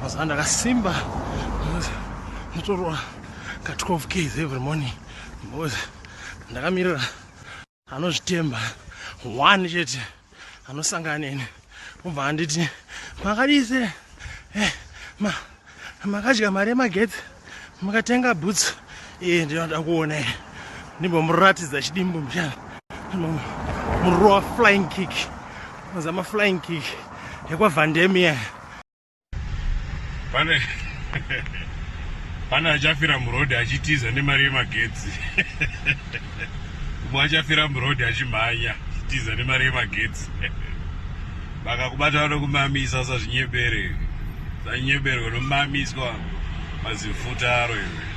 Mazuva ndakasimba, ndotorwa ka 12 ks every morning because ndakamirira anozvitemba one chete anosangana neni, ubva anditi, "Makadise eh, makadya mari yemagetsi, makatenga boots." Iye ndinoda kuona iye, ndimbomuratidza chidimbu muchana murowa flying kick, ozama flying kick yekwaVandemia. Pane achafira murodhi achitiza nemari yemagetsi. Umwe achafira murodhi achimhanya achitiza nemari yemagetsi. Vakakubata vanokumamisa. Usazvinyebere, usanyeberwe, unomamiswa mazifuta aro iwe.